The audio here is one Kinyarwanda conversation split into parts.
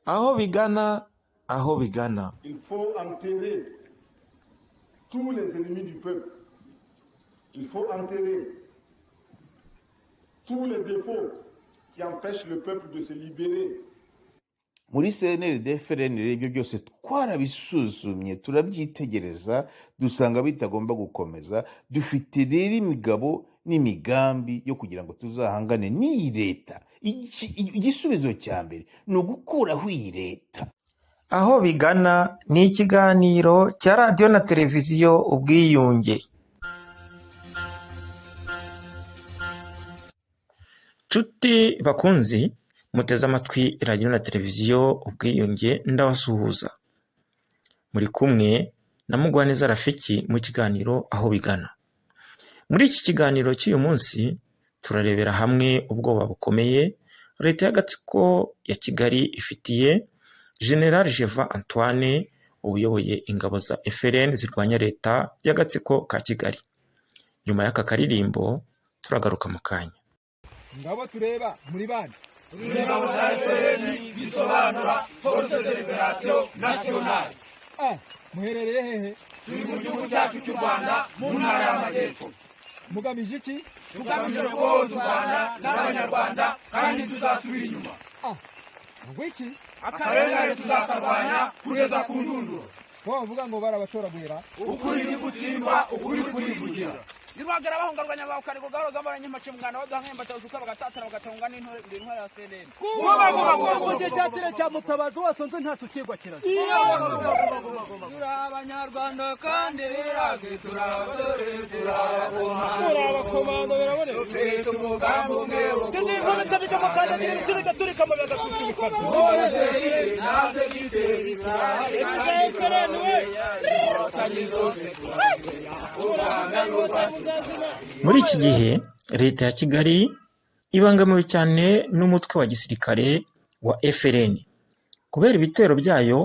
Aho bigana, aho bigana. Il faut enterrer tous les ennemis du peuple. Il faut enterrer tous les défauts qui empêchent le peuple de se libérer. Muri CNRD FRN rero, ibyo byose twarabisuzumye, turabyitegereza, dusanga bitagomba gukomeza. Dufite rero imigabo n'imigambi yo kugira ngo tuzahangane n'iyi leta. Igisubizo cya mbere ni ugukuraho iyi leta. Aho bigana ni ikiganiro cya Radiyo na Televiziyo Ubwiyunge. Nshuti bakunzi muteze amatwi Radiyo na Televiziyo Ubwiyunge, ndabasuhuza. Muri kumwe na Mugwaneza Rafiki mu kiganiro Aho Bigana. Muri iki kiganiro cy'uyu munsi turarebera hamwe ubwoba bukomeye leta y'agatsiko ya Kigali ifitiye General Jeva Antoine uyoboye ingabo za FLN zirwanya leta y'agatsiko ka Kigali. Nyuma y'aka karirimbo turagaruka mu kanya. Ngabo tureba muri bande? Turi ingabo za FLN, bisobanura Force de Liberation Nationale. Muherereye hehe? Turi mu gihugu cyacu cy'u Rwanda, mu ntara y'Amajyepfo. Mugamije iki? Tugamije kubohoza u Rwanda n'Abanyarwanda, kandi tuzasubira inyuma. Ngo iki? Akarengane tuzakarwanya kugeza ku ndunduro. Ko bavuga ngo barabatoraguhera? Ukuri ntigutsindwa, ukuri kurivugira. Nirwagera bahungarwanya bakarigo gahoro gahoro nyimace mugana baduha nk'imbatawuzuka bagatatana bagatunga n'intore intwari ya CNL. Guma guma guma guma. Gihe cyatire cya Mutabazi wasonze ntasukirwa kirazira. Turi Abanyarwanda kandi birazwi, turi abasore, turi abakomando. Turi abakomando biraboneka. Dufite umugambi umwe wo Muri iki gihe leta ya Kigali ibangamiwe cyane n'umutwe wa gisirikare wa FLN kubera ibitero byayo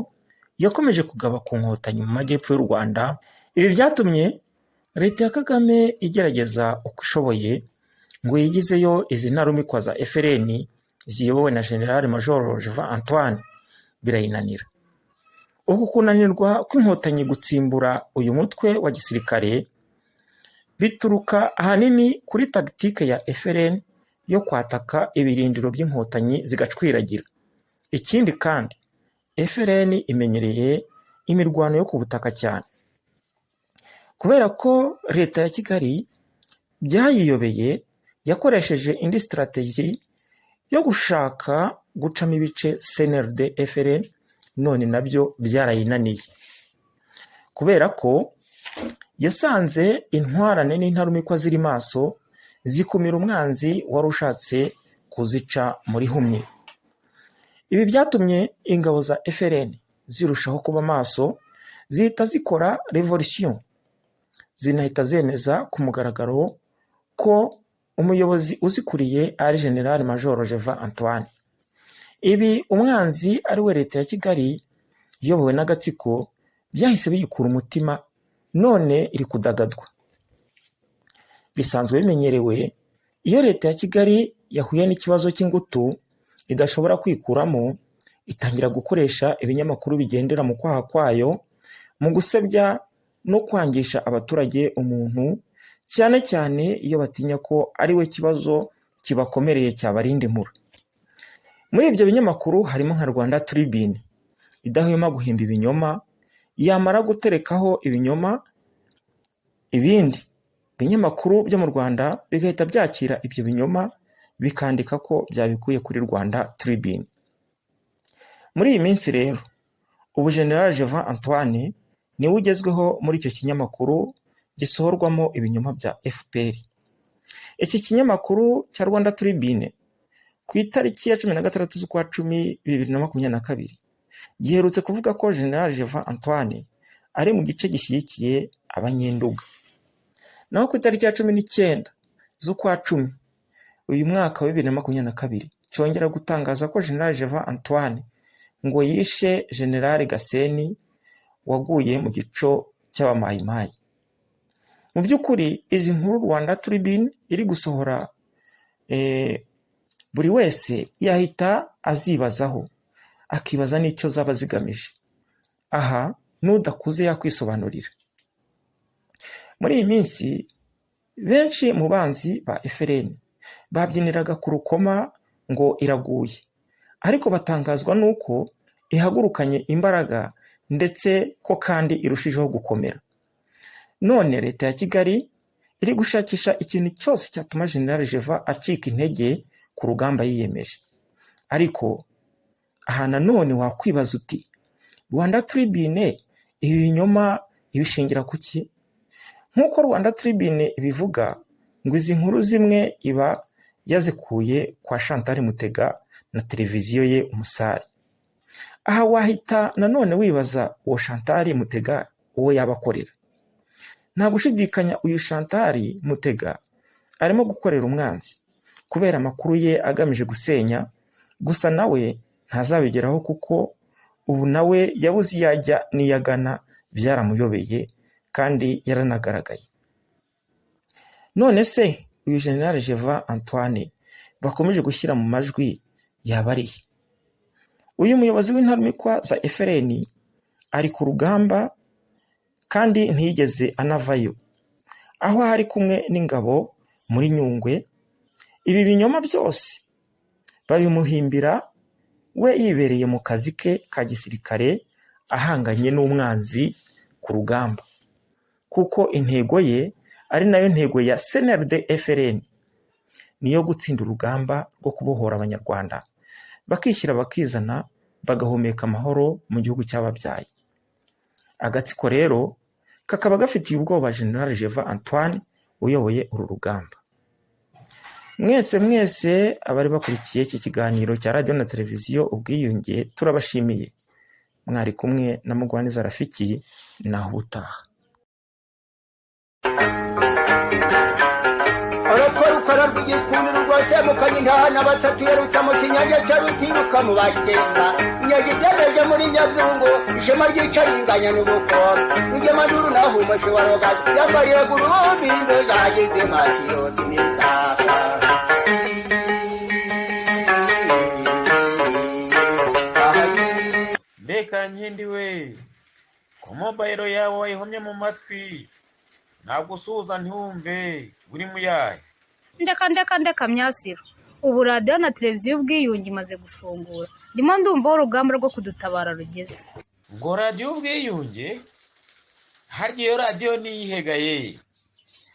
yakomeje kugaba ku nkotanyi mu majyepfo y'u Rwanda. Ibi byatumye leta ya Kagame igerageza uko ishoboye ngo yigizeyo izi ntarumikwa za FLN ziyobowe na General Major Jeva Antoine, birayinanira. Uku kunanirwa kw'inkotanyi gutsimbura uyu mutwe wa gisirikare bituruka ahanini kuri tagitike ya FLN yo kwataka ibirindiro by'inkotanyi zigacwiragira. Ikindi kandi FLN imenyereye imirwano yo ku butaka cyane. Kubera ko leta ya Kigali byayiyobeye, yakoresheje indi strategy yo gushaka gucamo ibice CNRD FLN, none nabyo byarayinaniye. Kubera ko yasanze intwarane n'intarumikwa ziri maso zikumira umwanzi wari ushatse kuzica muri humye. Ibi byatumye ingabo za FLN zirushaho kuba maso, zihita zikora revolution, zinahita zemeza ku mugaragaro ko umuyobozi uzikuriye ari General Major Jeva Antoine. Ibi umwanzi ari we leta ya Kigali iyobowe n'agatsiko byahise biyikura umutima, none iri kudagadwa. Bisanzwe bimenyerewe iyo leta ya Kigali yahuye n'ikibazo cy'ingutu idashobora kwikuramo, itangira gukoresha ibinyamakuru bigendera mu kwaha kwayo mu gusebya no kwangisha abaturage umuntu, cyane cyane iyo batinya ko ari we kibazo kibakomereye cyabarinda imura. Muri ibyo binyamakuru harimo nka Rwanda Tribune idahwema guhimba ibinyoma, yamara guterekaho ibinyoma ibindi binyamakuru byo mu Rwanda bigahita byakira ibyo binyoma bikandika ko byabikuye kuri Rwanda Tribune. Muri iyi minsi rero ubu General Jeva Antoine niwe ugezweho muri icyo kinyamakuru gisohorwamo ibinyoma bya FPR. Iki kinyamakuru cya Rwanda Tribune ku itariki ya 16 z'ukwa 10 2022 giherutse kuvuga ko General Jeva Antoine ari mu gice gishyigikiye abanyenduga. Naho ku itariki ya 19 z'ukwa 10 uyu mwaka wa 2022 cyongera gutangaza ko General Jeva Antoine ngo yishe General Gaseni waguye mu gico cy'abamayimayi. Mu by'ukuri izi nkuru Rwanda Tribune iri gusohora buri wese yahita azibazaho, akibaza n'icyo zaba zigamije. Aha n'udakuze yakwisobanurira. Muri iyi minsi benshi mu banzi ba FLN babyiniraga ku rukoma ngo iraguye, ariko batangazwa n'uko ihagurukanye imbaraga ndetse ko kandi irushijeho gukomera. None leta ya Kigali iri gushakisha ikintu cyose cyatuma General Jeva acika intege ku rugamba yiyemeje. Ariko aha nanone wakwibaza uti Rwanda Tribune ibi binyoma ibishingira kuki? Nk'uko Rwanda Tribune ibivuga ngo izi nkuru zimwe iba yazikuye kwa Chantal Mutega na televiziyo ye Umusare. Aha wahita nanone wibaza uwo Chantal Mutega uwo yaba akorera. Nta gushidikanya uyu Chantal Mutega arimo gukorera umwanzi kubera amakuru ye agamije gusenya, gusa nawe ntazabigeraho kuko ubu nawe yabuze iyo ajya n'iyo agana, byaramuyobeye kandi yaranagaragaye. None se uyu General Jeva Antoine bakomeje gushyira mu majwi yaba ari he? Uyu muyobozi w'intarumikwa za FLN ari ku rugamba kandi ntiyigeze anavayo, aho ari kumwe n'ingabo muri Nyungwe. Ibi binyoma byose babimuhimbira we yibereye mu kazi ke ka gisirikare ahanganye n'umwanzi ku rugamba, kuko intego ye ari nayo ntego ya CNRD FLN niyo gutsinda urugamba rwo kubohora Abanyarwanda bakishyira bakizana bagahumeka amahoro mu gihugu cy'ababyaye. Agatsiko rero kakaba gafitiye ubwoba General Jeva Antoine uyoboye uru rugamba. Mwese mwese abari bakurikiye iki kiganiro cya radiyo na televiziyo Ubwiyunge turabashimiye. Mwari kumwe na Mugwaneza Rafiki, naho ubutaha. Urukora rw'igikundiro rwasemukanye intahana batatu yarutsa mu kinyange cya rutiruka mu bagenga inyaga ibyabeje muri Nyabyungo ishema ryicaringanya n'ubukora rugema nduru nahumashe warogaza yambariye gurumbi zagize makiro n'imitaka. Mbega nkindi we, ko mobayiro yawe wayihomye mu matwi nagusuhuza ntiwumve uri muyahe? Ndeka ndeka ndeka myasiro, ubu radiyo na televiziyo Ubwiyunge imaze gufungura, ndimo ndumva aho urugamba rwo kudutabara rugeze. Ngo radiyo Ubwiyunge? Harya iyo radiyo niyihegaye?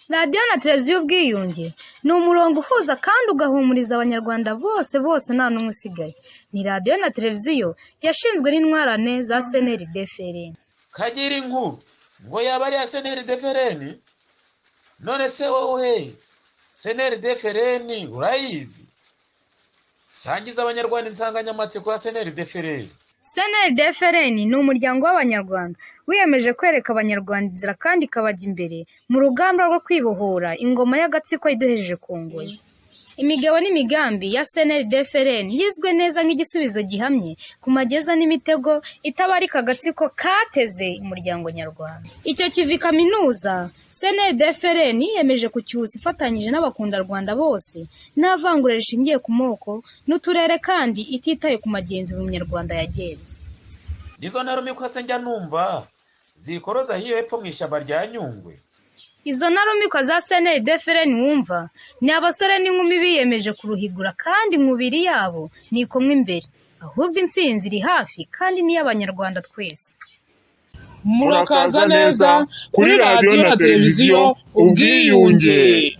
Radiyo na televiziyo Ubwiyunge ni umurongo uhuza kandi ugahumuriza Abanyarwanda bose bose nta n'umwe usigaye. Ni radiyo na televiziyo yashinzwe n'intwarane za CNRD FLN. Kagira inkuru ngo yaba ari iya CNRD FLN? None se wowe CNRD FLN urayizi? Sangiza Abanyarwanda insanganyamatsiko ya CNRD FLN. CNRD FLN ni umuryango w'Abanyarwanda wiyemeje kwereka Abanyarwanda inzira kandi ikabajya imbere mu rugamba rwo kwibohora ingoma y'agatsiko iduhejeje ku ngoyi. Imigabo n'imigambi ya CNRD FLN yizwe neza nk'igisubizo gihamye ku mageza n'imitego itabarika agatsiko kateze umuryango nyarwanda. Icyo kivi kaminuza CNRD FLN yiyemeje kucyusa ifatanyije n'abakundarwanda bose nta vangura rishingiye ku moko n'uturere kandi ititaye ku magenzi buri munyarwanda yagenze. Nizo ntarumikwa se njya numva zikoroza hiyo hepfo mu ishyamba rya Nyungwe? Izo ntarumikwa za CNRD FLN wumva ni abasore n'inkumi biyemeje kuruhigura kandi inkubiri yabo nikomwe imbere, ahubwo intsinzi iri hafi kandi ni iy'Abanyarwanda twese. Murakaza neza kuri radiyo na televiziyo Ubwiyunge.